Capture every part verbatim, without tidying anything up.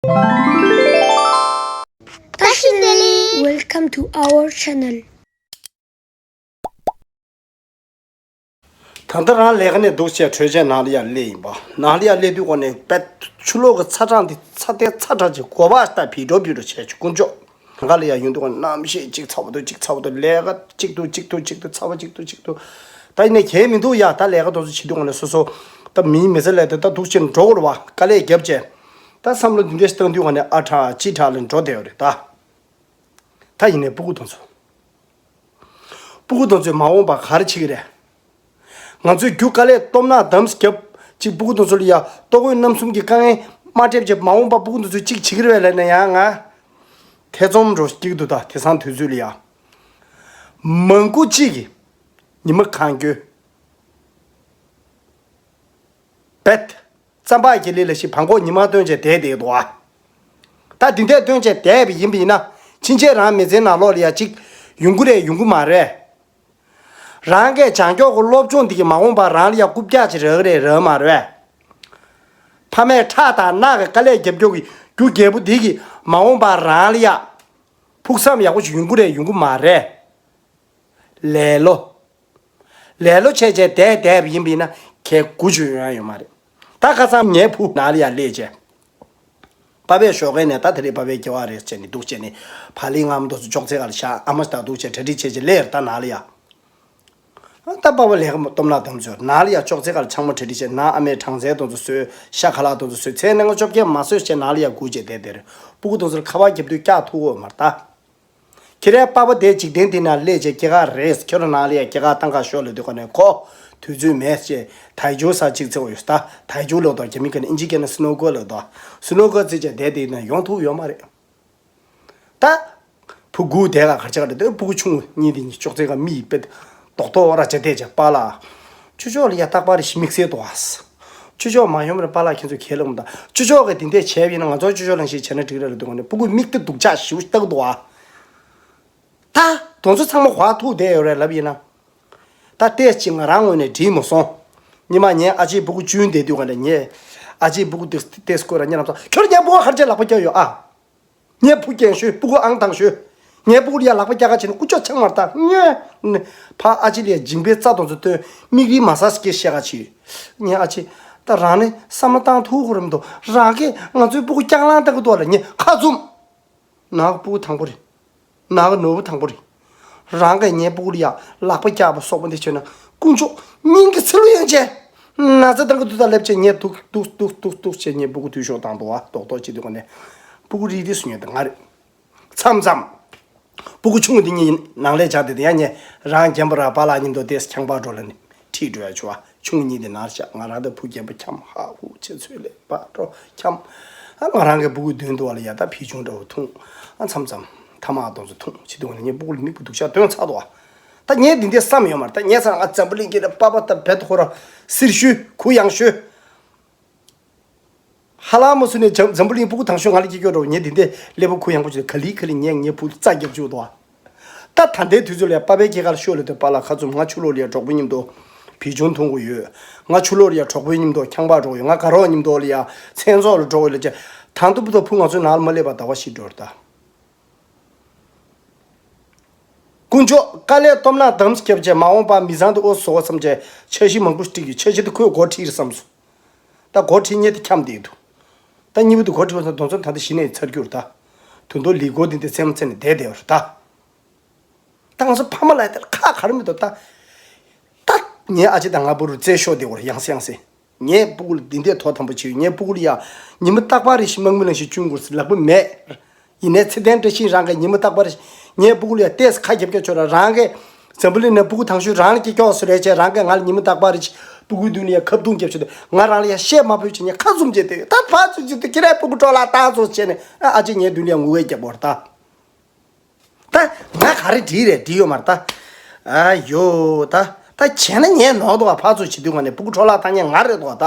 བཀྲ་ཤིས་བདེ་ལེགས། Welcome to our channel. ད་ལྟ་རང་ལས་ཀ་ནས་འདུག་བྱས་གྲོས་བྱས་ནང་ལ་ཡར་སླེབས་ཡིན་པ། ནང་ལ་ཡར་སླེབས་དུས་ཀ་ནས་དཔེ་ཆུ་ལོག་གི་ཚ་གྲང་དེ་ཚ་དེ་ཚ་གྲང་ཅིག་གོ་བ་ལྟ་བི་འགྲོ་བི་འགྲོ་བྱས་ཆུ་དཀོན་མཆོག་གང་ག་ལ་ཡར་ཡོང་དུས་ཀ་ནས་གནམ་གཤིས་གཅིག་ཚ་བ་འདུག་གཅིག་ཚ་བ་འདུག་ལས་ཀ་གཅིག་འདུག་གཅིག་འདུག་གཅིག་འདུག་ཚ་བ་གཅིག་འདུག་གཅིག་འདུག་ད་ཡིན་ནའི་གལ་མི་འདུག་ཡ། ད་ལས་ཀ་དེ་ཚོ་བྱེད་དུས་ཀ་ནས་སོ་སོ་ད་མིའི་མི་ཚེ་ལས་དེ་ད་འདུག་བྱས་འགྲོ་དགོས་རེད་བ། དཀའ་ལས་བརྒྱབ་བྱས་ད་བསམ་བློ་འདི་འདྲ་ཞིག་བཏང་དུས་ཀ་ནས་ཨ་ཁྲག་ཅི་ཁྲག་ལ་འགྲོ་བསྡད་ཡོད་རེད་ད། ད་ཡིན་ནའི་སྤུ་གུ་དེ་ཚོ། སྤུ་གུ་དེ་ཚོས་མ་འོངས་པ་ག་རེ་བྱེད་ཀྱི་རེད། ང་ཚོས་རྒྱུ་དཀའ་ལས་སྟོབས་ན་དམ་བརྒྱབ་ཅིག་སྤུ་གུ་དེ་ཚོ་ལ་ཡ་ལྟོ་གོས་རྣམ་གསུམ་གྱི་དཀའ་ངལ་མ་འཕྲད་བྱས་མ་འོངས་པ་སྤུ་གུ་དེ་ཚོས་གཅིག་བྱེད་ཀྱི་རེད་པས་ལབ་ན་ཡང་ང་ཐེ་ཚོམ་འགྲོ་སྐྱིད་འདུག་ད་དེང་སང་དུས་ཚོད་ལ་ཡ། མང་པོ་གཅིག་གིས་ཉི་མ་གང་འཁྱོལ་བེད། རྩམ་པ་གི་ལི་ལ་ཞིག་བང་ཁོག་ཉི་མ་བཏོན་བྱས་བསྡད་བསྡད་འདུག་ཨ། ད་འདི་འདྲས་བཏོན་བྱས་བསྡད་པ་ཡིན་པ་ཡིན་ན་ཕྱིན་ཆད་རང་མི་ཚེའི་ནང་ལོགས་ལ་ཡ་གཅིག་ཡོང་གི་རེད་ཡོང་གི་མ་རེད། རང་གིས་བྱང་ཕྱོགས་ཀྱི་སློབ་སྦྱོང་འདི་གི་མ་འོངས་པར་རང་ལ་ཡ་རྐུབ་བཀྱག་ཅིག་རག་གི་རེད་རག་མ་རེད། ཕ་མས་ཁྲག་དང་རྣག་གི་དཀའ་ལས་རྒྱབ་སྐྱོར་གྱི་རྒྱུ་རྒྱལ་པོ་འདི་གི་མ་འོངས་པར་རང་ལ་ཡ་ཕུགས་བསམ་ཡག་པོ་ཞིག་ཡོང་གི་རེད་ཡོང་གི་མ་རེད། ལེ་ལོ། ལེ་ལོ་བྱས་བྱས་བསྡད་བསྡད་པ་ཡིན་པ་ཡིན་ན་གལ་དགུ་བཅུ་ཡོང་ཡ་ཡོད་མ་རེད། ད་ཁ་སང་ངའི་བུ་ནང་ལ་ཡར་སླེབས་བྱས། པ་ཕའི་ཞོགས་ཀས་ནས་ད་དེ་རིང་པ་ཕའི་སྐྱེ་བ་རེད་བྱས་ནས་འདུག་བྱས་ནས་བག་ལེབ་མངར་མོ་དེ་ཚོ་ཅོག་ཙེ་སྒང་ལ་བཞག་ཨ་མ་ད་འདུག་བྱས་གྲ་སྒྲིག་བྱས་བྱས་སླེབས་ད་ནང་ལ་ཡ། ད་པ་ཕ་ལས་ཀ་སྟོབས་ན་དམ་ཚོས་ནང་ལ་ཡ་ཅོག་ཙེ་སྒང་ལ་ཆང་མོ་གྲ་སྒྲིག་བྱས་ནང་ཨ་མས་གྲང་ཚལ་དེ་ཚོ་བཟོས་ཤ་ཁ་ལག་དེ་ཚོ་བཟོས་ཚེ་ནས་ང་བཅོ་བརྒྱད་མ་བཟོས་བྱས་ནང་ལ་ཡ་སྒུག་བྱས་བསྡད་དེ་རེད། སྤུ་གུ་དེ་ཚོར་ཁ་པར་རྒྱབ་དུས་བཀྱག་ཐུག་གོ་མ་རེད་ད། ཁྱེད་རའི་པ་ཕ་དེ་འཇིག་རྟེན་འདི་ན་སླེབས་བྱས་སྐྱེས་སྐར་རེད། ཁྱོད་རང་ནང་ལ་ཡ་སྐྱེས་སྐར་བཏང་ག་ཤོག་ལབ་དུས་ཀ་ནས་ཁོ་དུས་ཚོད་མེད་ཅེས་དལ་འབྱོར་ས་གཅིག་བརྩེ་བ་ཡོད་ད། དལ་འབྱོར་ལབ་དོ་རྒྱ་མི་སྐད་ནས་ཨིན་ཇི་སྐད་ནས་སི་ནོ་ཀར་ལབ་དོ། སི་ནོ་ཀར་རྩེ་བྱས་བསྡད་དེ་ན་ཡོང་ཐུབ་ཡོད་མ་རེད། ད་བུ་སྒུག་བསྡད་ག་གར་ཆ་ག་རེད་དེ་སྤུ་གུ་ཆུང་ངུ་གཉིས་དེ་གཉིས་ཅོག་ཙེ་ག་མི་ཡི་དཔེ་རྡོག་རྡོག་ར་བྱས་བསྡད་བྱས་པཱ་ལགས། ཅོ་ཅོ་ལ་ཡ་རྟག་པར་ཞིག་དམིགས་བསལ་འདུག་ཨ། ཅོ་ཅོ་མ་ཡོང་བར་པཱ་ལགས་ཁྱེད་ཚོས་ཁས་ལེན་མི་ད། ཅོ་ཅོ་གིས་དེ་འདྲས་བྱས་པ་ཡིན་ན་ང་ཚོ་ཅོ་ཅོ་ལ་ཞིག་བྱས་ན་འགྲིག་རེད་ལབ་དུས་ཀ་ནས་སྤུ་གུས་མིག་ལྟ་སྡུག་ཅག་ཞེ་པོ་ཞིག་ལྟ་གི་འདུག་ཨ། ད་དེ་ཚོ་ཚང་མ་ཧ་ཐུག་བསྡད་ཡོད་རེད་ལབ་ཡིན་ན། ད་ཏོག་ཙམ་ང་རང་ངོས་ནས་འགྲིག་མ་སོང་། ཉི་མ་ངའི་ཨ་ཅེའི་སྤུ་གུ་གཅུན་བསྡད་དུས་ཀ་ནས་ངས་ཨ་ཅེའི་སྤུ་གུ་དེ་ཏོག་ཙམ་བསྐོར་ར་ཉེ་ལམ་སོང་ཁྱོད་ངའི་སྤུ་གུ་ག་རེ་བྱས་ལག་པ་བཀྱག་ཡོད་ཨ། ངའི་བུ་རྒན་ཤོས་སྤུ་གུ་ཨང་དང་ཤོས། ངའི་སྤུ་གུ་ལ་ཡ་ལག་པ་བཀྱག་ག་བྱས་ནས་ཀུ་ཅོ་ཆང་མར་བཏང་ཉོས། ཕ་ཨ་ཅེ་ལ་ཡ་མཇིང་པའི་རྩ་དེ་ཚོ་བཏོན་མིག་རིལ་མ་ཟ་ཟེར་གྱི་བཤད་ག་བྱས། ངའི་ཨ་ཅེ་ད་རང་ནི་བསམ་བློ་བཏང་ཐུབ་ཁོ་ར་མི་འདུག་རང་གིས་ང་ཚོའི་སྤུ་གུ་བཀྱག་ལང་བཏང་གི་འདུག་ལ་ངས་ཁ་བཙུམ། ནག་སྤུ་གུ་དང་པོ་རེད། ནག་ནོར་བུ་དང་པོ་རེད། རང་གིས་ངའི་སྤུ་གུ་ལ་ཡ་ལག་པ་བཀྱག་པ་སོགས་པ་འདི་བྱས་ན་དཀོན་མཆོག་སྙིང་གི་ཚིལ་ལུ་ཡང་བྱས། ན་ཚ་དང་གི་དུས་ད་སླེབས་བྱས་ངས་དུག་དུག་དུག་དུག་དུག་བྱས་ངའི་སྤུ་གུ་དུས་ཤོག་བཏང་འདུག་ཨ། རྡོག་རྡོག་བྱེད་དུས་ག་ནས་སྤུ་གུ་རིག་རིག་སུ་ཉོས་ཏེ་ང་རེད། མཚམས་མཚམས། སྤུ་གུ་ཆུང་ངུ་འདི་གཉིས་ནང་ལས་བྱ་དེ་དེ་ཡང་ངས་རང་རྒན་པ་ར་པཱ་ལགས་མཉམ་དུ་ཏེས་ཁྱང་པ་འགྲོ་ལ་ནི་ཁྲིད་འགྲོ་ཡ་ཆུ་བ་ཆུང་ངུ་གཉིས་དེ་ནར་བཞག་ང་རང་དང་བུ་རྒན་པ་འཁྱམ་ཧ་ཧུ་ཆེ་ཚོད་ལས་པ་འགྲོ་འཁྱམ། ཨ་ང་རང་གི་སྤུ་གུ་མདུན་དུ་བ་ལ་ཡ་ད་ཕི་ཆུང་འདྲ་བོ་འཐུང་། ཨ་མཚམས་མཚམས་ཐ་མག་དེ་ཚོ་འཐུང་བྱེད་དུས་ང་ངའི་སྤུ་གུ་ལ་མིག་སྤུ་སྡུག་ཤ་སྟོན་ཚར་འདུག་ཨ། ད་ངས་འདི་འདྲའི་བསམ་ཡོད་མ་རེད། ད་ངས་ཚ་ང་འཛམ་བུ་གླིང་གི་ལ་པ་པ་ད་བེད་ཁོ་ར་སིར་ཤུ་གུ་ཡངས་ཤུ། ཧ་ལམ་སུ་ནས་འཛམ་འཛམ་བུ་གླིང་སྤུ་གུ་དང་ཤོས་ང་ལ་སྐྱེ་སྐྱོ་འགྲོ་ངས་འདི་འདྲའི་ཀླད་པ་ཁུ་ཡངས་པོ་ཅིག་ག་ལི་ག་ལི་ངས་ངའི་བུ་རྩ་རྒྱབ་བཅུག་འདུག་ཨ། ད་ད་ལྟའི་དུས་ཚོད་ལ་པ་ཕའི་སྐྱེས་སྐར་ཤོ་ལ་དེ་པཱ་ལགས་ཁ་བཙུམ། ང་ཕྱི་ལོགས་ལ་ཡ་གྲོགས་པོ་མཉམ་དུ་བི་ཇོན་མཐོང་གི་ཡོད། ང་ཕྱི་ལོགས་ལ་ཡ་གྲོགས་པོ་མཉམ་དུ་ཁྱང་པ་འགྲོ་གི་ཡོད། ང་དགའ་རོགས་མཉམ་དུ་ལ་ཡ་མཚན་ཚོགས་ལ་འགྲོ་གི་ཡོད་ལ་ཅེ། ད་དུང་བུ་དང་བུ་ང་ཚོའི་ནང་ལ་མ་སླེབས་པ་ཟླ་བ་བཞི་འགྲོ་རེད་ད། དཀོན་མཆོག་དཀའ་ལས་སྟོབས་ན་དམ་སྐྱབས་བྱས་མ་འོངས་པ་མི་ཚང་དུ་ཨོ་བཟོ་བ་བསམ་བྱས་འཆར་གཞི་མང་པོ་བསྒྲིགས་ཡོད། འཆར་གཞི་དེ་ཁོས་འགོ་ཁྲིད་རེད་བསམ་སོང་། ད་འགོ་ཁྲིད་མཁན་དེ་འཁྱམས་བསྡད་འདུག་ད་གཉིས་པོ་དེ་འགོ་ཁྲིད་པ་ཚོ་དོན་ཚོ་ད་ལྟ་གཞི་ནས་ཚར་རྒྱུ་རེད་ད། དོན་དུ་ལས་འགོ་དེ་འདི་ཚེམ་ཚེ་ནས་བསྡད་བསྡད་པ་རེད་ད། ད་ང་ཚོ་ཕ་མ་ལ་དེར་ཁག་ག་རེ་མི་འདུག་ད། ད་ངའི་ཨ་ཅེ་དང་ང་བུ་རུ་རྩེ་ཤོག་དེ་བོར་ཡང་སེ་ཡང་སེ། ངའི་སྤུ་གུ་ལ་འདི་འདྲའི་ཐོག་དམ་པོ་བྱེད་ཡོད། ངའི་སྤུ་གུ་ལ་ཡ་ཉི་མ་རྟག་པར་རེ་ཞིག་དམག་མི་ནང་བཞིན་བསྐྱོན་དགོས་ཟེར་ལབ་ཀྱི་མེད། ཡིན་ནའི་ཚེ་བརྟན་བཀྲ་ཤིས་རང་གིས་ཉི་མ་རྟག་པར་རེ་ཞིག་ངའི་སྤུ་གུ་ལ་ཡ་ཏོག་ཙམ་ཁ་རྒྱབ་སྐྱོར་བྱོས་ར། རང་གིས་འཛམ་བུ་གླིང་ནས་སྤུ་གུ་དང་ཤོས་རང་ལ་སྐྱེ་སྐྱོ་བ་སུ་རེད་བྱས་རང་གིས་ང་ལ་ཉི་མ་རྟག་པར་རེ་ཞིག་སྤུ་གུའི་མདུན་ལ་ཡ་ཁ་བརྡུང་རྒྱབ་བྱས་ཏེ་ང་རང་ལ་ཡ་བཤད་མ་ཕོད་བྱས་ངས་ཁ་བཙུམ་བྱས་བསྡད་ཡོད། ད་ཕར་ཚུར་བྱེད་དུས་ཁྱེད་རའི་སྤུ་གུ་འཕྲོ་བརླག་བཏང་སོང་ཟེར་བྱས་ནས་ཨ་ཨ་ཅེ་ངའི་མདུན་ལ་ཡ་ངུ་འབོད་རྒྱབ་པ་རེད་ད། ད་ང་ག་རེ་འགྲིག་རེད་འགྲིག་ཡོད་མ་རེད་ད། ཨ་ཡོ་ད་ད་བྱས་ན་ངས་ནོར་འདུག་བ། ཕར་ཚུར་བྱེད་དུས་ང་ནས་སྤུ་གུ་འཕྲོ་བརླག་བཏང་མཁན་ང་རེད་འདུག་བ་ད།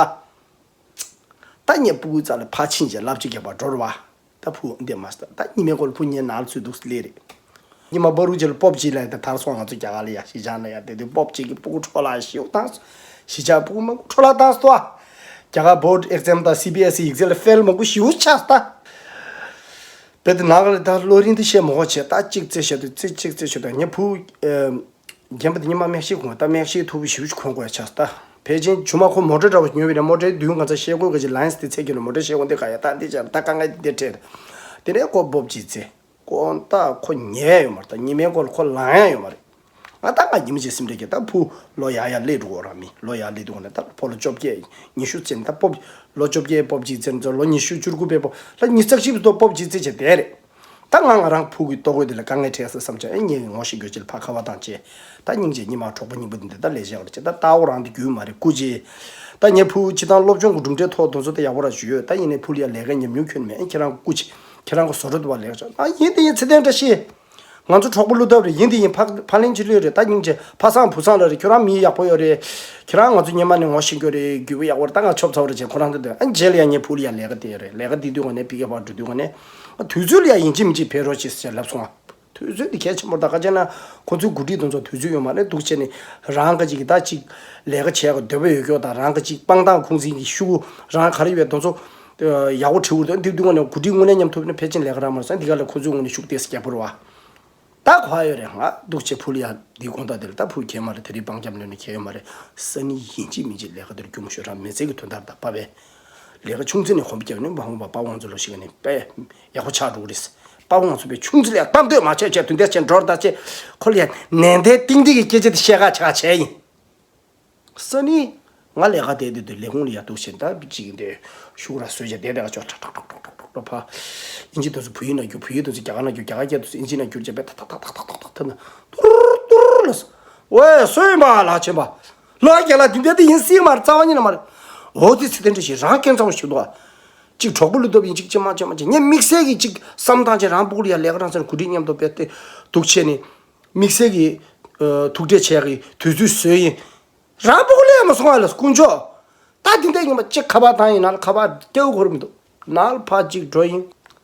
ད་ངས་སྤུ་གུའི་རྩ་ལ་ཕར་ཕྱིན་བྱས་ལབ་ཅིག་རྒྱབ་པ་འགྲོ་རེད་བ། ད་བུ་འདི་མ་སྟ་ད་ཉི་མའི་སྐོར་ལ་བུ་ངའི་ནང་ལ་ཚུད་འདུག་སླེབས་རེད། ཉི་མ་བ་རུ་རྗེ་ལ་སྤོབས་ཅིག་ལ་ད་དར་སོང་ང་ཚོ་རྒྱ་གར་ལ་ཡ་གཞིས་ཆགས་ན་ཡ་དེ་དུས་སྤོབས་ཅིག་གི་སྤུ་གུ་འཕྲོ་བརླག་ཞེ་པོ་བཏང་སོང་། གཞིས་ཆགས་སྤུ་གུ་མང་པོ་འཕྲོ་བརླག་བཏང་སོང་ཨ། རྒྱ་གར་བོར་ཌི་ཨེག་ཛམ་དང་སི་བི་ཨེས་ཨི་ཨེག་ཛམ་ལ་ཕེལ་མང་པོ་ཞེ་པོ་ཆགས་སོང་ད། རྦད་དེ་ནང་ལ་ད་ལོ་རིང་དེ་བཤད་མ་དགོས་བྱས། ད་གཅིག་རྩེ་བཤད་དུས་རྩེ་གཅིག་རྩེ་ཆོད་ད་ངས་ཕུ་ཨེ། རྒན་པ་དེ་ཉི་མ་མིག་ཤེལ་གོན། ད་མིག་ཤེལ་མཐུག་པོ་ཞེ་པོ་ཅིག་གོན་དགོས་ཡ་ཆགས་སོང་། ད་ཕལ་ཆེར་ཆུང་མ་ཁོ་མོ་ཊ་འདྲ་བ་ཉོས་པ་ཡིན་ན་མོ་ཊའི་མདུན་གང་ཚ་ཤེལ་སྒོ་ག་ཅིག་ལའིན་སི་དེ་ཚད་ཀྱི་ལ་མོ་ཊའི་ཤེལ་སྒོ་འདི་ག་ཡ་ད་འདི་བྱས་ད་དཀའ་ངལ་འདི་འཕྲད། དེ་ནས་ཁོ་སྤོབས་ཅིག་རྩེ། ཁོ་ད་ཁོ་ཉལ་ཡོད་མ་རེད། ད་ཉི་མའི་སྐོར་ལ་ཁོ་ལངས་ཡ་ཡོད་མ་རེད། ང་ད་ང་ཉི་མ་ཅིག་སེམས་ཁྲལ་གྱིས། ད་ཕུ་ལོ་ཡག་ཡག་སླེབས་འགྲོ་གོ་ར། མི་ལོ་ཡག་སླེབས་འདུག་གོ་ནས་ད་ཕོ་ལོ་བཅོ་བརྒྱད་ཉི་ཤུ་ཙམ་ད་སྤོབས། ལོ་བཅོ་བརྒྱད་སྤོབས་ཅིག་རྩེ་ནས་ལོ་ཉི་ཤུ་བཅུ་དགུ་པའི་སྤོབས་ལ་ཉི་ཤུ་རྩ་གཅིག་པའི་སྤོབས་ཅིག་རྩེ་བྱས་བསྡད་རེད། ད་ང་ང་རང་ཕུ་གི་ལྟོ་གོས་དེ་ལ་དཀའ་ངལ་འཕྲད་སོང་བསམ་བྱས། ཨེ་ངས་ངོ་ཤེས་རྒྱུ་ཅིག་ལ་ཕར་ཁ་པར་བཏང་བྱས། ད་སྙིང་རྗེ་ཉི་མ་གྲོགས་པོ་རྙིང་པ་འདི་འདི་ད་ལས་བྱེད་པ་རེད་བྱས། ད་ལྟ་བ་རང་འདི་རྒྱུས་མ་རེད། སྐུ་མཁྱེན། ད་ངས་ཕུ་སྤྱི་བཏང་སློབ་སྦྱོང་གི་གྲུབ་འབྲས་ཐོག་དེ་ཚོ་ད་ཡག་པོ་ར་ཞུས་ཡོད། ད་ཡིན་ནའི་ཕུ་ལ་ཡ་ལས་ཀ་ཉམས་མྱོང་ཁྱོན་མེད། ཨེ་ཁྱེད་རང་སྐུ་མཁྱེན། ཁྱེད་རང་གི་བཟོ་གྲྭ་དུ་བ་ལས་ཀ་བྱ། ཨ་ཡིན་དེ་ཡིན་ཚེ་བརྟན་བཀྲ་ཤིས། ང་ཚོ་གྲོགས་པོ་ཀླུ་ཐབ་རེད། ཡིན་དེ་ཡིན་ཕ་ཕ་ལན་ཆེ་ལོས་རེད། ད་སྙིང་རྗེ་ཕ་བཟང་བུ་བཟང་ལ་རེད། ཁྱོད་རང་མི་ཡག་པོ་ཡོད་རེད། ཁྱེད་རང་ང་ཚོ་སྔོན་མ་ནས་ངོ་ཤེས་རྒྱུ་རེད། རྒྱུས་པོ་ཡག་པོ་རེད། ད་ང་ཆོབ་ཚ་བོ་རེད་བྱས་ཁོ་རང་དེ་འདོད། ཨ་རྗེས་ལ་ཡང་ངས་ཕུ་ལ་ཡ་ལས་ཀ་དེ་རེད། ལས་ཀ་དེ་དུས་ང་ནས་ཕི་ཀེ་ཕར་འགྲོ་དུས་ང་ནས་དུས་ཚོད་ལ་ཡ་ཡིན་གཅིག་མིན་གཅིག་ཕེབས་རོགས་བྱེད་ཟེར་ལབ་སོང་ང་། དུས་ཚོད་དེ་གལ་ཆེན་པོ་རེད། ད་ག་བྱས་ན་ཁོ་ཚོའི་འགོ་ཁྲིད་དེ་ཚོ་དུས་ཚོད་ཡོད་མ་རེད། འདུག་བྱས་ནས་རང་ག་ཅིག་གི་ད་ཅིག་ལས་ཀ་བྱེད་ག་འདོད་པ་ཡོད་ཀྱོག་དང་། རང་ག་ཅིག་སྤང་ཐང་ཁུངས་འཛིན་གྱི་ཤུགས་རང་ག་རེ་ཡོད་པའི་དེ་ཚོ་ཡག་པོ་བྲིས་འུར་དང་དེ་དུས་ང་ནས་འགོ་ཁྲིད་དངོས་གནས་མཉམ་ཐུག་ན་ཕལ་ཆེར་ལས་ཀ་རག་མ་རེད་བསམ། འདི་ག་ལ་ཁོ་ཚོའི་ངོས་ནས་ཤུགས་ཏོག་ཙམ་རྒྱག་པ་རེད་བ། ད་གོ་ཡོད་རེད། ང་འདུག་བྱས་ཕུ་ལ་ཡ་འདིའི་དགོང་དག་འདིར་ད་ཕུ་ཁྱད་མ་རེད། དེ་རིང་སྤང་རྒྱབ་ལོན་ནས་ཁྱད་ཡོད་མ་རེད། སང་ཉིན་ཡིན་གཅིག་མིན་གཅིག་ལས་ཀ་འདིར་རྒྱུ་མ་ཤོད་རང་མི་ཚེ་གི་དོན་དག་ད་པ་བས་ལས་ཀ་ཆུང་ཚེ་ནས་གོམ་རྒྱབ་ནས་མ་འོངས་པ་པ་ཝང་ཚོ་ལོ་ཞིག་ནས་དཔེ་ཡག་པོ་ཆགས་འགྲོ་གི་རེད། པ་ཝང་ཚོ་པའི་ཆུང་ཚེ་ལ་ཡ་གཏམ་འདོད་མ་བྱས་བྱས་དུས་འདས་བྱས་འགྲོར་ད་བྱས་ཁོ་ལ་ཡ་ནན་ཏན་ཏིག་ཏིག་གི་སྐད་ཆ་དེ་བཤད་ག་བྱ་ག་བྱས་ཡིན། སང་ཉིན་ང་ལས་ཀ་བསྡད་དུས་དུས་ལས་ཁུངས་ལ་ཡ་འདུག་བྱས་ད་ཅིག་འདི་ཤུགས་ར་བཟོས་བྱས་བསྡད་བསྡད་ག་ཅོག་ཁྲག་ཁྲག་ཁྲག་ཁྲག་ཁྲག་ཕ། ཨིན་ཇི་དེ་ཚོ་བོད་ཡིག་ནང་བསྒྱུར། བོད་ཡིག་དེ་ཚོ་རྒྱ་གར་ནང་བསྒྱུར། རྒྱ་གར་སྐད་དེ་ཚོ་ཨིན་ཇི་ནང་བསྒྱུར་བྱས་པས་ཐག་ཐག་ཐག་ཐག་ཐག་ཐག་ཐག་ཐག་ན་ཏུར་ཏུར་ལ་སོ། ཝེ་སུ་ཡིན་པ་ལགས་ཆེན་པ། ལོ་རྒྱ་ལ་དེ་འདྲ་དེ་ཡིན་སྲིད་མ་རེད། རྩ་བ་ཉིད་ནས་མ་རེད། འོ་དེ་ཚེ་དེ་འདྲ་ཞིག་རང་སྐྱོན་ཚ་བོ་ཞིག་འདུག་ཨ། ཅིག་གྲོགས་པོ་ཀླུ་ཐབ་ཡིན་ཅིག་ཅི་མ་ཅི་མ་ཅི་ངས་དམིགས་བསལ་གྱི་ཅིག་བསམ་བཏང་བྱས་རང་སྤུ་གུ་ལ་ཡ་ལས་ཀ་རང་ཚོ་ནས་གོ་སྒྲིག་མཉམ་དུ་སྤེལ་ཏེ་འདུག་བྱས་ནས། དམིགས་བསལ་གྱི་ཨ་ཐུག་འཕྲད་བྱས་ཀྱི་དུས་ཚོད་བཟོས་ཡིན། རང་སྤུ་གུ་ལ་ཡ་མ་སོང་ཨ་ལ་དཀོན་མཆོག་ད་དེ་འདྲ་ཡིན་པ་ཅིག་ཁ་པར་བཏང་ཡིན་ན་ལ་ཁ་པར་སྐྱེ་བོ་ཁོར་མི་འདུག་ནང་ལ་ཕར་ཅིག་འགྲོ་ཡིན།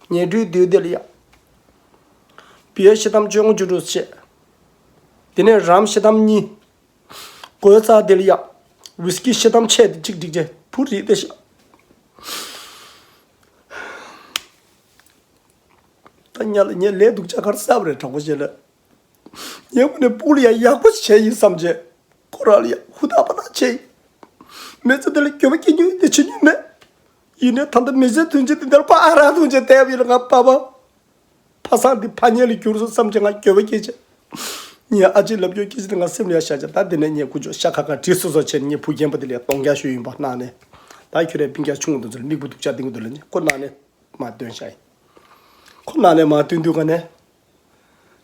ཉལ་ཁྲིའི་སྟེང་དེ་ལ་ཡ། བི་ཡར་ཤི་དམ་བཅོ་ལྔ་བཅུ་དྲུག་བྱས། དེ་ནས་རམ་ཤི་དམ་གཉིས། གོས་རྩ་དེ་ལ་ཡ། ཝིས་ཀི་ཤི་དམ་ཆད་དེ་གཅིག་སྒྲིག་བྱས་བུ་རིག་དེ་ཤ། ད་ཉལ་ལ་ཉལ་ལས་སྡུག་ཅག་གར་བསམ་རེད་གྲོགས་པོ་བྱས་ལ། ཉལ་ཁུ་ནས་སྤུ་གུ་ལ་ཡ་ཡག་པོ་ཞིག་བྱས་ཡིན་བསམ་བྱས། ཁོ་རང་ལ་ཡ་ཧུ་ཐག་པ་ཐག་བྱས་ཡིན། མི་ཚེ་འདི་ལ་འགྱོད་པ་སྐྱེ་རྒྱུ་འདི་བྱེད་རྒྱུ་མེད། ཡིན་ནའི་ད་ལྟ་མི་ཚེ་དོན་ཆེན་འདི་འདིར་ཕར་ཨ་རག་འཐུང་བྱས་བསྡད་པ་ཡིན་ལ་ང་པ་པ། ཕ་བཟང་འདི་ཕ་ཉལ་ལ་གྱུར་སོང་བསམ་བྱས་ང་འགྱོད་པ་སྐྱེས་བྱས། ངའི་ཨ་ཅེས་ལབ་རྒྱུ་སྐད་ཆ་དེ་ང་སེམས་ལ་ཡ་བཞག་བྱས། ད་དེ་ནས་ངས་ཀུ་ཅོ་ཤ་ཁ་ཁ་བྲིས་སོ་སོ་བྱས་ནས་ངའི་བུ་རྒན་པ་དེ་ལ་ཡ་གཏོང་རྒྱག་ཞུས་ཡིན་པ་གནང་ནས། ད་ཁྱོད་རའི་སྤུན་ཀྱག་ཆུང་ངུ་དེ་ཚོ་ལ་མིག་དཔེ་སྡུག་ཅག་ལྡིང་གི་འདུག་ལབ་ནས་ཁོ་གནང་ནས་མར་འདོན་བཞག་ཡིན། ཁོ་གནང་ནས་མར་འདོན་དུས་ག་ནས་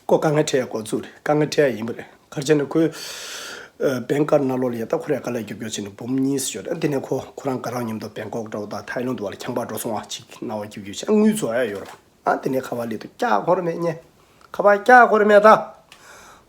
ཁོ་དཀའ་ངལ་འཕྲད་ཡ་འགོ་ཚུགས་རེད། དཀའ་ངལ་འཕྲད་ཡ་ཡིན་པ་རེད། ག་རེ་བྱས་ན་ཁོས་ཨ་བེང་ཀར་ནང་ལོགས་ལ་ཡ་ད་ཁོ་རའི་དཀའ་ལས་རྒྱབ་རྒྱབ་བྱས་ནས་འབུམ་གཉིས་ཤོར་རེད། དེ་ནས་ཁོ་ཁོ་རང་དགའ་རབ་མཉམ་དུ་བེང་ཀོག་འདྲ་བོ་དང་ཐའི་ལན་དུ་བ་ལ་ཁྱམས་པར་འགྲོ་སོང་བ། ཅིག་སྣང་བ་རྒྱབ་རྒྱབ་བྱས་དངུལ་བཟོ་ཡ་ཡོད་རེད། ཨ་དེ་ནས་ཁ་པར་སླེབས་འདུག་ཀྱག་ཁོ་ར་མེད་ཉེ། ཁ་པར་ཀྱག་ཁོ་ར་མེད་ད།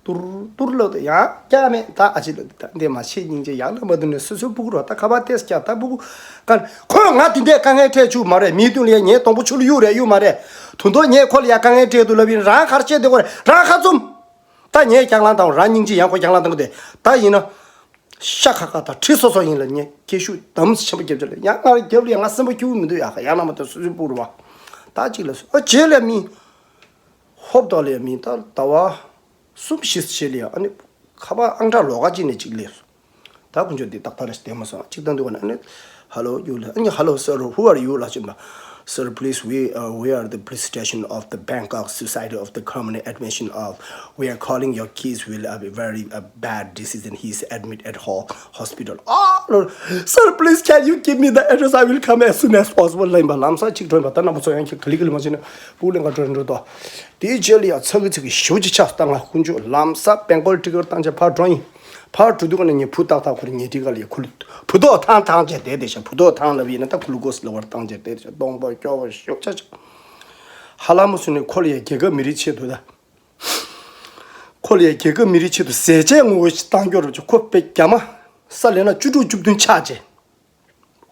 ཏུར་ཏུར་ལབ་དུས་ཡང་ཀྱག་མེད་ད། ཨ་ཅེ་ལབ་དུས་ད་འདི་མ་བྱེད་སྙིང་རྗེ་ཡག་ལ་མ་འདུག་ནས་སོ་སོའི་སྤུ་གུ་རོ་ད་ཁ་པར་ཏེས་ཀྱག་ད་སྤུ་གུ་ཀ་ཁོས་ང་དེ་འདྲའི་དཀའ་ངལ་འཕྲད་བཅུག་མ་རེད། མིའི་མདུན་ལ་ཡ་ངའི་སྡོང་པོ་ཆུ་ལ་གཡུག་རེད་གཡུག་མ་རེད། དོན་དུ་ངས་ཁོ་ལ་ཡ་དཀའ་ངལ་འཕྲད་འདུག་ལབ་ཡིན། རང་གར་བཤད་དེ་ཁོ་རེད། རང་ཁ་བཙུམ། ད་ངས་རྒྱང་ལངས་བཏང་རང་སྙིང་རྗེ་ཡང་ཁོ་རྒྱང་ལངས་བཏང་གི་དེ་ད་ཡིན་ན། ཤ་ཁ་ཁ་དང་ཁྲི་སོ་སོ་ཡིན་ལ་ངས་སྐད་ཤུགས་དམ་ཆེན་པོ་རྒྱབ་ཅིག་ལ་ཡང་ང་རྒྱབ་ལ་ཡང་ང་སེམས་པ་སྐྱིད་པོ་མི་འདུག་ཡ་ཁ་ཡང་ན་མ་ཐོན་སོ་སོའི་སྤུ་རུ་བ། ད་ཅིག་ལ་སོ་ཨ་རྗེས་ལ་མི། ཧོབ་ཏོ་ལ་ཡ་མི་ད་ཟླ་བ་གསུམ་བཞི་རྗེས་ལ་ཡ་ཨ་ནི་ཁ་པར་ཨང་གྲངས་ལོགས་ཀ་ཅིག་ནས་ཅིག་སླེབས་སོང་། ད་དཀོན་མཆོག་འདི་ཏག་ཏག་རེ་ཞིག་བསྡད་མ་སོང་། ཅིག་ད་འདུག་ག་ན་ཨ་ནི། Hello you ལ་ཨ་ནི། Hello sir, who are you ལ་ཅིག་ན། Sir, please, we uh, we are the police station of the Bangkok Society of the Communist Admission of. We are calling your kids will have a very uh, bad disease and he's admit at ho- hospital. Oh, Lord. Sir, please, can you give me the address? I will come as soon as possible. ལ་ཡིན་པ་ལམ་སང་ཅིག་འགྲོ་ཡིན་པ། ད་རྣམ་པ་ཚོ་ཡང་ཁྱེད་ག་ལི་ག་ལི་མ་བྱེད་ན་སྤུ་གུ་ལེན་ག་འགྲོ་རན་འགྲོ་ཏོ། དེའི་རྗེས་ལ་ཡང་ཚ་གི་ཚ་གི་ཞུ་ཅི་ཆགས་སྟངས་ལ་དཀོན་མཆོག་ལམ་སང་བེང་ཀོག་ཊི་ཀེཊ་བཏང་བྱས་ཕར་འགྲོ་ཡིན། ཕར་འགྲོ་དུས་ཀ་ནས་ངའི་བུ་ཏག་ཏག་ཁོ་རང་ཉལ་ཁྲིའི་སྒང་ལ་ཡ་ཁུ་ལུ་བུ་ཏོག་ཐང་ཐང་བྱས་བསྡད་བསྡད་ཤག་བུ་ཏོག་ཐང་ལབ་ཡིན་ན་ད་ཁུ་ལུ་ཀོ་སི་ལ་བར་བཏང་བྱས་བསྡད་བསྡད་ཤག་གདོང་པ་སྐྱོ་བོ་ཤུགས་ཆག་ཆག་ཧ་ལམ་སུ་ནས་ཁོ་ལ་ཡ་རྒྱལ་ཁབ་མི་རིགས་ཆེད་དུ་ད། ཁོ་ལ་ཡ་རྒྱལ་ཁབ་མི་རིགས་ཆེད་དུ་ཟས་བཅད་ངོ་རྒོལ་ཞིག་བཏང་རྒྱུ་རེད་བྱས། ཁོ་དཔེ་རྒྱ་མ་ས་ལེ་ན་བཅུ་དྲུག་བཅུ་བདུན་ཆགས་བྱས།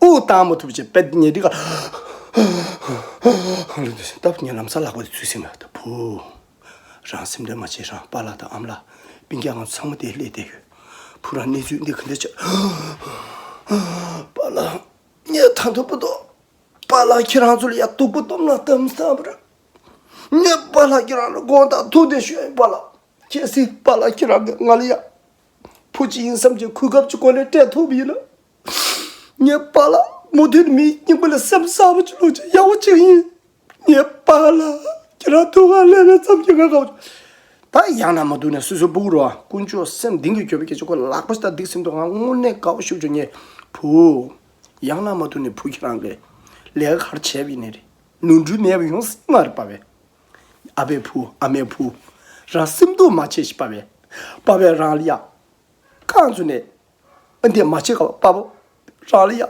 དབུགས་བཏང་མ་ཐུབ་བྱས་དཔེ་ཉལ་ཁྲིའི་སྒང་། ད་ངས་ལམ་སང་ལག་པ་དེ་ཚུད་ཟིན་པ་ད་བུ། རང་སེམས་ཁྲལ་མ་བྱེད། རང་པཱ་ལགས་དང་ཨ་མ་ལགས་སྤུན་ཀྱག་ང་ཚོ་ཚང་མ་དེ་སླེབས་བསྡད་ཡོད། བུ་རང་གནས་ཚུལ་འདི་ག་འདྲ་ཆགས། པཱ་ལགས་ངས་ད་དུང་བུ་ཏོག་པཱ་ལགས་ཁྱེད་རང་ཚོ་ལ་ཡ་སྡུག་པོ་སྟོབས་ན་གཏམ་བཟང་པོ་རེད། ངས་པཱ་ལགས་ཁྱེད་རང་ལ་དགོངས་དག་ཐུགས་བདེ་ཞུ་ཡིན་པཱ་ལགས། གལ་སྲིད་པཱ་ལགས་ཁྱེད་རང་གིས་ང་ལ་ཡ་བུ་གཅིག་ཡིན་བསམ་གྱི་གོ་སྐབས་ཀྱི་སྒོ་ནས་སྤྲད་ཐུབ་པ་ཡིན་ན། ངས་པཱ་ལགས་མུ་མཐུད་མིའི་སྙིང་པོ་ལ་སེམས་གསར་པ་ཅིག་བླུགས་ཀྱི་ཡག་པོ་ཅིག་ཡིན། ངས་པཱ་ལགས་ཁྱེད་རང་ཐུགས་ཁ་ལེན་ལེན་ཙམ་གྱིས་ང་དགའ་བོ། ད་ཡང་ན་མ་འདུག་ནས་སོ་སོའི་སྤུ་གུ་རོ་དཀོན་མཆོག་སེམས་གཏིང་གི་འགྱོད་པའི་སྐད་ཆ་ཁོ་ལག་པ་ཞིག་ད་སྡིག་སེམས་འདུག་ང་དངོས་གནས་དགའ་བོ་ཞུ་ཆོག་ངས་བུ། ཡང་ན་མ་འདུག་ནས་བུ་ཁྱེད་རང་གིས་ལས་ཀ་ག་རེ་བྱས་པ་ཡིན་ནའི་རེད། ནོར་འཁྲུལ་མེད་པ་ཡོང་སྲིད་མ་རེད་པ་བས། ཨ་ཕའི་བུ་ཨ་མའི་བུ། རང་སེམས་སྡུག་མ་བྱེད་ཤིག་པ་བས། པ་བས་རང་ལ་ཡ། རྐང་བཙུགས་ནས། ཨ་འདི་མ་བྱེད་ཀ་པ་པོ། རང་ལ་ཡ།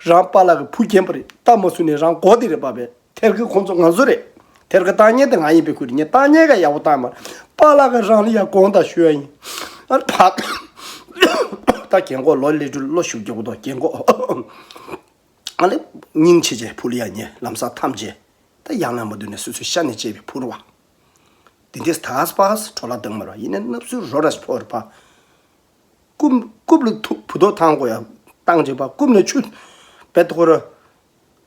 རང་པཱ་ལགས་ཀྱི་བུ་རྒན་པ་རེད་ད་མ་བཟུང་ནས་རང་མགོ་དེ་རེད་པ་བས། ཐེར་གི་ཁོང་ཚོ་ང་ཚོ་རེད། ཐེར་གི་བཏང་མཁན་དེ་ང་ཡིན་པའི་ཁུལ་རེད་ངས་བཏང་མཁན་ག་ཡག་པོ་བཏང་མ་རེད། པཱ་ལགས་ཀྱིས་རང་ལ་ཡ་དགོངས་དག་ཞུ་ཡ་ཡིན། ཨ་ཕ། ད་རྒན་གོག་ལོ་ལེ་ཀྲུ་ལོ་ཞུ་རྒྱུ་གོ་ཏོ་རྒན་གོག་ཨ་ལེ། སྙིང་ཆེ་ཆེ་བུ་ལ་ཡ་ཉེ་ལམ་སང་ཐམས་ཅད། ད་ཡང་ན་མ་འདུག་ནས་སོ་སོའི་ཤ་ནས་གཅེས་པའི་བུ་རུ་བ། དེ་འདྲས་ཐགས་པ་འཕྲོ་བརླག་བཏང་མ་རེད་ཡིན་ནའི་སྣབས་སུ་རོ་ར་ཞིག་ཕོག་རེད་པ། རྐུབ་རྐུབ་ལ་ཐུག་བུ་ཐོག་ཐང་གོ་ཡ་བཏང་བྱས་པ་རྐུབ་ནས་ཆུ། བེད་ཁོ་ར།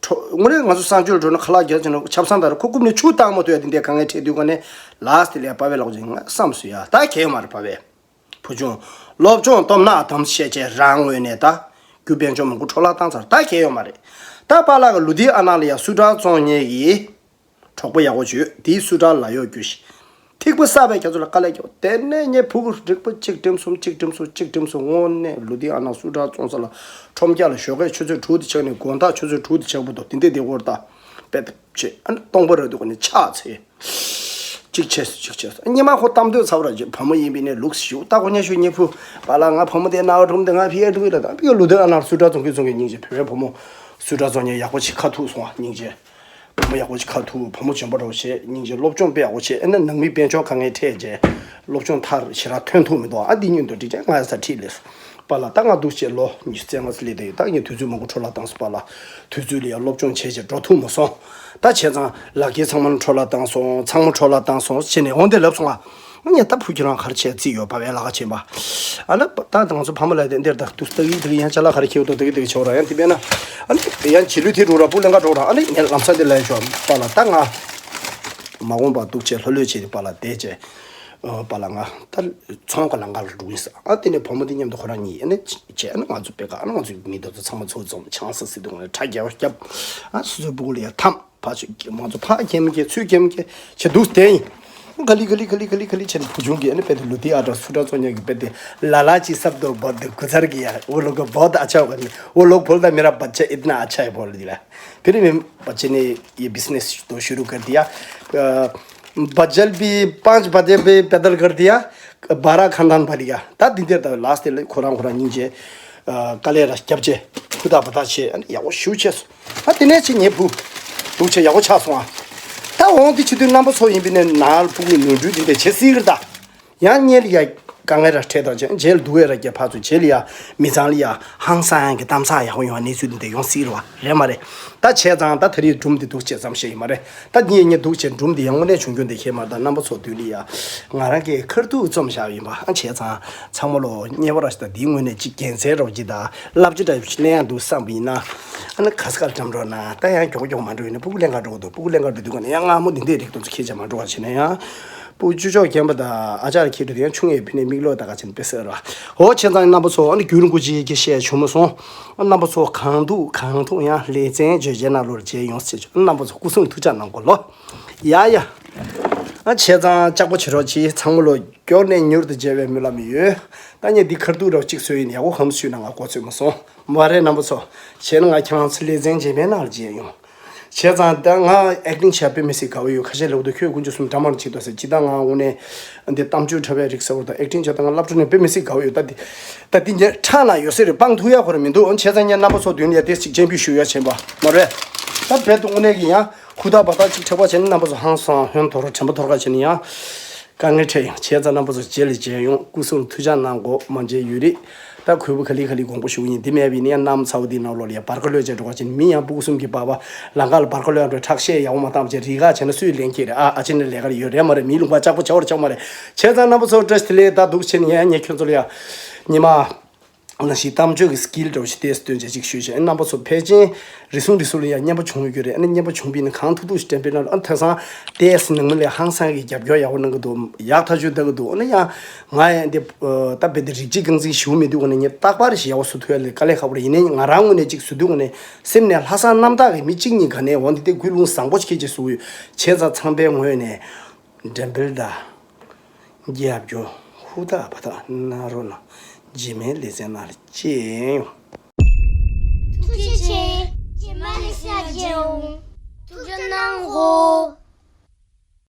ཁྲོ་ངོ་རེ་ང་ཚོ་གསང་སྤྱོད་འགྲོ་ན་ཁ་ལག་རྒྱག་ཅིང་ཆབ་གསང་དར་ཁོ་རྐུབ་ནས་ཆུ་བཏང་མ་ཐུབ་ཡ་དེ་འདྲས་གང་ངས་ཁྲེལ་དུས་ག་ནས་ལགས་དེ་ལས་པ་བའི་ལག་ཅིག་ང་བསམ་སུ་ཡ་ད་གལ་ཡོད་མ་རེད་པ་བས། བུ་ཆུང་། སློབ་སྦྱོང་སྟོབས་ནག་དམ་བཤད་བྱས་རང་ངོས་ནས་ད། རྒྱུ་དཔལ་འབྱོར་མང་པོ་འཕྲོ་བརླག་བཏང་ཚར་ད་གལ་ཡོད་མ་རེད། ད་པཱ་ལགས་ཀྱི་ལུ་དིའི་ཨ་ནག་ལ་ཡ་སུ་ཏྲ་བཙོང་མཁན་གྱི། གྲོགས་པོ་ཡག་པོ་བྱོས་དེའི་སུ་ཏྲ་ལ་ཡོད་རྒྱུ་ཞིག་ཐིགས་པ་བསགས་པའི་རྒྱ་མཚོ་ལ་དཀའ་ལས་རྒྱག་དེ་ནས་ངས་བུ་གུ་རིག་པ་གཅིག་འགྲིམ་གསུམ་གཅིག་འགྲིམ་གསུམ་གཅིག་འགྲིམ་གསུམ་དངོས་གནས་ལུ་དིའི་ཨ་ནག་སུ་ཏྲ་བཙོང་ས་ལ་ཁྲོམ་རྒྱག་ལ་ཞོགས་ཀས་ཆུ་ཚོད་དྲུག་དེ་ཆགས་ནས་དགོང་དག་ཆུ་ཚོད་དྲུག་དེ་ཆགས་བུ་དོ་དེ་འདྲས་དེ་སྐོར་ད་པད་ཆེ་ཨ་ནི་སྟོང་པ་རེད་འདུག་ག་ནས་ཕྱག་འཚལ། གཅིག་བྱས་སོ་གཅིག་བྱས་སོ་ཉི་མ་ཁོ་གཏམ་འདོད་ཚ་བ་ར་ཅིག་བུ་མོ་ཡིན་པས་ནས་ལུགས་ཞུ་ད་ཁོ་ཉ་ཤུ་ཉི་ཕུ་པ་ལ་ང་བུ་མོ་དེ་ན་བ་གྲུམ་དེ་ང་ཕི་ཡ་འགྲོ་གི་ལ་ད་ཕི་ཡ་ལུ་དེ་ཨ་ནར་སུ་ཏྲ་ཙོང་གི་ཙོང་གི་སྙིང་རྗེ་བོད་པའི་བུ་མོ་སུ་ཏྲ་ཙོང་ཉ་ཡག་པོ་ཅིག་ཁ་ཐུག་སོང་བ་སྙིང་རྗེ་བུ་མོ་ཡག་པོ་ཅིག་ཁ་ཐུག་བུ་མོ་འཇོན་པ་རོ་བྱས་སྙིང་རྗེ་སློབ་སྦྱོང་དཔེ་ཡག་པོ་བྱས་ཨ་ནི་ནང་མི་དཔལ་འབྱོར་ག་ངའི་ཁྲལ་བྱས་སློབ་སྦྱོང་མཐར་ཞེ་དྲག་ཐོན་ཐུབ་མི་འདུག་ཨ་འདི་ཉིད་དུ་འགྲིག་ཅན་ང་ཡ་ས་ཁྲིད་ལས། པཱ་ལགས་ད་ང་འདུག་བྱས་ལོ་ཉི་ཤུ་རྩ་ལྔ་ཙམ་སླེབས་བསྡད་ཡོད་ད་ངས་དུས་ཚོད་མང་པོ་འཕྲོ་བརླག་བཏང་སོང་པཱ་ལགས། དུས་ཚོད་ལ་ཡང་སློབ་སྦྱོང་བྱས་བྱས་འགྲོ་ཐུབ་མ་སོང་། ད་བྱས་ཙང་ལག་འཁྱེར་ཚང་མ་འཕྲོ་བརླག་བཏང་སོང་ཚང་མ་འཕྲོ་བརླག་བཏང་སོང་ཟེར་ནས་འོང་དེ་ལབ་སོང་ང་། ངས་ད་བུ་ཁྱེད་རང་ག་རེ་བྱས་རྩིས་ཡོད་པ་བས་ལག་ཁ་ཕྱིན་པ། ཨ་ལ་ད་ང་ཚོ་ཕ་མ་ལ་དེ་འདིར་ད་དུས་ད་གི་ད་གི་ཡང་ཅ་ལག་ག་རེ་ཁྱེར་འདུག་ད་གི་ད་གི་ཆོག་ར་ཡང་དེ་བས་ན། ཨ་ནི་ཡང་བྱིས་ལུས་དེ་འགྲོ་ར་སྤུ་ལེན་ག་འགྲོ་ར་ཨ་ནི་ངས་ལམ་སང་དེ་ལ་ཡང་ཆོག་པཱ་ལགས་ད་ང་། མ་འོངས་པ་འདུག་བྱས་ལྷོད་ལྷོད་བྱས་ཏེ་པཱ་ལགས་བསྡད་བྱས། ཨ་པཱ་ལགས་ང་ད་ཚོང་གི་ལམ་ཁ་ལ་འགྲོ་གི་ཡིན་ས་ཨ་དེ་ནས་བུ་མོ་དེ་མཉམ་དུ་ཁོ་རང་གཉིས་ཨ་ནི་བྱས་ཨ་ནི་ང་ཚོ་པེ་ཀ་ཨ་ནི་ང་ཚོའི་མི་དེ་ཚོ་ཚང་མ་ཚོ་འཛོམས་ཆང་ས་སི་དུ་ང་ཁྲ་རྒྱབ་རྒྱབ་ཨ་སོ་སོའི་སྤུ་གུ་ལ་ཡ་འཐམ་ཕ་ཆོས་ཀྱི་མང་ཚོ་ཕ་ཁྱེམ་ཀྱི་ཚུལ་ཁྱེམ་ཀྱི་བྱས་འདུག་བསྡད་ཡིན། ག་ལི་ག་ལི་ག་ལི་ག་ལི་ག་ལི་བྱས་ནས་བུ་ཆུང་གིས་ཨ་ནི་དཔེ་དེ་ལུ་དེ་ཨ་དྲ་སུ་དྲ་ཚོ་ཉག་གི་དཔེ་དེ་ལ་ལ་ཅི་སབ་དོ་བོ་དེ་གུ་ཚར་གི་ཡ་वो लोग बहुत अच्छा होगा वो लोग बोलता मेरा बच्चा इतना अच्छा है बोल दिला फिर मैं बच्चे ने ये बिजनेस तो शुरू कर दिया अ, बजल भी पाँच बजे भी पैदल कर दिया बारह खानदान भर गया ད་འདི་འདིར་ད་ལ་སྟེ་ལ་ཁོ་རང་ཁོ་རང་སྙིང་རྗེ་དཀའ་ལས་ར་སྐྱབས་རྗེ་ཧུ་ད་བ་ད་ཆེ་ཡག་པོ་ཞུ་ཆེ་སོ་ཨ་དེ་ནས་ཆེ་ཉེ་བུ་འདུག་ཆེ་ཡག་པོ་ཆགས་སོང་ཨ་ད་འོང་དེ་ཆེ་དུས་རྣམ་པ་ཚོ་ཡིན་པས་ནས་ནར་ཕུག་གི་ནོར་འཁྲུལ་འདི་འདྲ་བྱེད་སྲིད་གི་རེད་ད། ཡང་སྔོན་ལ་ཡ་དཀའ་ངལ་ར་འཕྲད་དང་རྗེས་རྗེས་ལ་སྡུག་བས་ར་སྐྱེ་ཕར་ཚུར་རྗེས་ལ་ཡ་མི་ཚང་ལ་ཡ་ཧང་སང་གི་གཏམ་ཚ་ཡག་པོ་ཡོང་བ་གནས་ཚུལ་འདི་འདྲ་ཡོང་སྲིད་རེད་བ་རེད་མ་རེད། ད་བྱས་ཙང་ད་ད་རེས་སྒྲུང་འདི་འདུག་བྱས་ཙམ་ཞིག་ཡིན་མ་རེད། ད་ངས་ངས་འདུག་བྱས་སྒྲུང་འདི་ཡང་དངོས་གནས་བྱུང་རྒྱུ་འདི་ཤེས་མ་རེད་ད་རྣམ་པ་ཚོ་མདུན་ལ་ཡ་ང་རང་གིས་ཁར་ཐུག་རྩོམ་བཞག་ཡིན་པ་ཨ་བྱས་ཙང་ཚང་མ་ལོ་དམྱལ་བ་ར་ཞིག་ད་འདིའི་ངོས་ནས་ཅིག་དགེ་མཚན་རོགས་ཀྱི་ད་བསླབ་བྱ་འདྲ་ཞིག་ལེན་ཡང་འདུག་བསམ་པ་ཡིན་ན་ཨ་ནི་ག་ས་ག་ལ་འགྲམ་འགྲོ་ན་ད་ཡང་མགྱོགས་མགྱོགས་མ་འགྲོ་ཡིན་ན་སྤུ་གུ་ལེན་ག་འགྲོ་གི་འདུག་སྤུ་གུ་ལེན་ག་འགྲོ་དུས་ག་ནས་ཡང་སྔ་མོ་འདི་འདྲའི་རིགས་དེ་ཚོ་ཁྱེད་ཅག་མ་འགྲོ་བ་བྱས་ན་ཡང་། སྤུ་གུ་ཅུ་ཅོག་རྒན་པ་དང་ཨ་ཅག་ལ་ཁྱེར་དུས་ཡང་ཆུང་ངའི་ཕི་ནས་མིག་ལོག་ད་ག་ཆེན་དཔེ་སྲིད་ར། འོ་བྱས་ཙང་རྣམ་པ་ཚོ་ཨ་ནི་རྒྱུན་རིང་པོ་ཅིག་གི་བཤད་བྱུང་མ་སོང་། རྣམ་པ་ཚོ་གང་ཐུག་གང་ཐུག་ཡང་ལེ་ཚན་བརྗོད་བྱའི་ནང་ལོགས་མཇལ་ཡོང་ཟེར་ཆོག་རྣམ་པ་ཚོ་སྐུ་གསུང་ཐུགས་ཅག་གནང་གོ་ལོ། ཡ་ཡ། ཨ་བྱས་ཙང་ལྕགས་པོ་བྱེད་རོགས་གྱིས་ཚང་མ་ལོ་མགྱོགས་ནས་མྱུར་དུ་མཇལ་བའི་སྨོན་ལམ་ཡོད། ད་ངས་འདི་ཁར་ཐུག་རོགས་གཅིག་བཟོས་ཡིན་ཡག་པོ་གམ་ཞུས་ན་ང་གོ་ཚོད་མ་སོང་། མ་རེད་རྣམ་པ་ཚོ། བྱས་ན་ང་ཁྱེད་རང་ཚོ་ལེ་ཚན་རྗེས་མའི་ནང་ལ་མཇལ་ཡོང་། བྱས་ཙང་ད་ང་ཨེག་ཊིང་བྱས་དཔེ་མི་སྲིད་དགའ་བོ་ཡོད་ཁ་ཤས་ལབ་འདུག་ཁྱོད་དཀོན་མཆོག་གསུམ་འདྲ་མར་བྱེད་དོ་ཟེར་ཇི་ལྟར་ང་དངོས་གནས་འདི་གཏམ་བརྗོད་འཁྲབ་པའི་རིགས་ཟེར་བ་དང་ཨེག་ཊིང་བྱས་ད་ང་སློབ་གྲྭ་ནས་དཔེ་མི་སྲིད་དགའ་བོ་ཡོད་ད་འདི་ད་འདི་ངས་ཁྲག་ན་ཡོད་སེ་རེད་སྤང་ཐུབ་ཡ་ཁོ་ར་མི་འདུག་ཨོ་བྱས་ཙང་ངས་རྣམ་པ་ཚོ་མདུན་ལ་ཡ་དེ་ཅིག་སྤྱན་འབུལ་ཞུ་ཡ་བྱས་པ་མ་རེད། ད་རྦད་དུ་དངོས་གནས་ཀྱི་ཡང་ཧུར་ཐག་བ་ཐག་ཅིག་འཁྲབ་པ་བྱས་ན་རྣམ་པ་ཚོ་ཧང་སང་ཧོན་དོ་རོ་དྲན་པ་འཐོར་ཁ་བྱས་ན་ཡང་། དཀའ་ངལ་འཕྲད་ཡང་བྱས་ཙང་རྣམ་པ་ཚོ་རྗེས་ལ་མཇལ་ཡོང་སྐུ་གསུང་ཐུགས་ཅག་གནང་དགོས་མ་མཇལ་ཡོད་རེད། ད་གུས་པ་ག་ལེ་ག་ལེ་དགོངས་པ་ཞུ་གི་ཡིན་འདི་མེད་པ་ཡིན་ན་ཡང་གནམ་ཚ་བོ་འདིའི་ནང་ལོགས་ལ་ཡ་བར་ཁ་ལོས་བྱས་འགྲོ་ག་བྱས་ནས་མི་ཡང་སྤུ་གུ་གསུམ་གྱི་པ་པ་ལམ་ཁ་ལ་བར་ཁ་ལོས་འགྲོ་ཁྲག་ཤེད་ཡག་པོ་མ་བཏང་བྱས་རི་ཁ་བྱས་ན་སུས་ལེན་གྱི་རེད་ཨ་ཨ་ཅེ་ནས་ལས་ཀ་ལ་ཡོད་རེད་མ་རེད་མིའི་ལུང་པ་ལྕགས་པོ་བྱ་བར་ཆོག་མ་རེད། བྱས་ཙང་རྣམ་པ་ཚོ་བཀྲ་ཤིས་བདེ་ལེགས་ད་འདུག་བྱས་ནས་ཡང་ངས་ཁྱོད་ཚོ་ལ་ཡ་ཉི་མ། ནང་བཞིན་གཏམ་བརྗོད་ཀྱི་སི་ཀིལ་འདྲ་བོ་ཞིག་ཏོག་ཙམ་སྟོན་བྱས་ཅིག་ཞུས་བྱས། ཨ་རྣམ་པ་ཚོ་ཕལ་ཆེར་རེ་ཟུང་རེ་ཟུང་ལ་ཡང་རྔན་པ་བྱུང་ཡོད་ཀྱི་རེད། ཨ་ནི་རྔན་པ་བྱུང་བ་ཡིན་ན་གང་ཐུབ་ཐུབ་ཞིག་དྲན་པའི་ནང་ལ། ཨ་ཐོས་བསམ་ཏོག་ཙམ་ནང་མི་ལ་ཧང་སང་གི་རྒྱབ་སྐྱོར་ཡག་པོ་གནང་གི་འདུག་ཡག་ཐག་ཆོད་ལྟ་གི་འདུག་ཨ་ནི་ཡང་ང་ཡང་འདི་ད་རྦད་དེ་རིགས་གཅིག་རྐང་འཛིན་ཞུ་མི་འདུག་ཨ་ནི་ངས་རྟག་པར་ཞིག་ཡག་པོ་བཟོ་ཐུབ་ཡ་ལ་དཀའ་ལས་ཁག་པོ་རེད། ཡིན་ནའི་ང་རང་ངོས་ནས་ཅིག་བཟོ་དུས་ངོས་ནས་སེམས་ནས་ལྷག་བསམ་རྣམ་དག་གིས་མི་གཅིག་གཉིས་ག་ནས་འོང་དེ་དེ་ཀུན་སློང་བཟང་པོ་ཞིག་གིས་ཅིག་བཟོ་ཡོད། བྱས་ཙང་ཚང་པའི་ངོས་ནས་འགྲེམས་སྤེལ་དང་། རྒྱབ་སྐྱོར་ཧུར་ཐག་འབད་ཐག་གནང་རོགས་གནང་། རྗེས་མའི་ལེ་ཚན་ནང་ལ་མཇལ་ཡོང་། ཐུགས་རྗེ་ཆེ། རྗེས་མའི་ལེ་ཚན་ལ་མཇལ་ཡོང་། ཐུགས་རྗེ་གནང་གོ།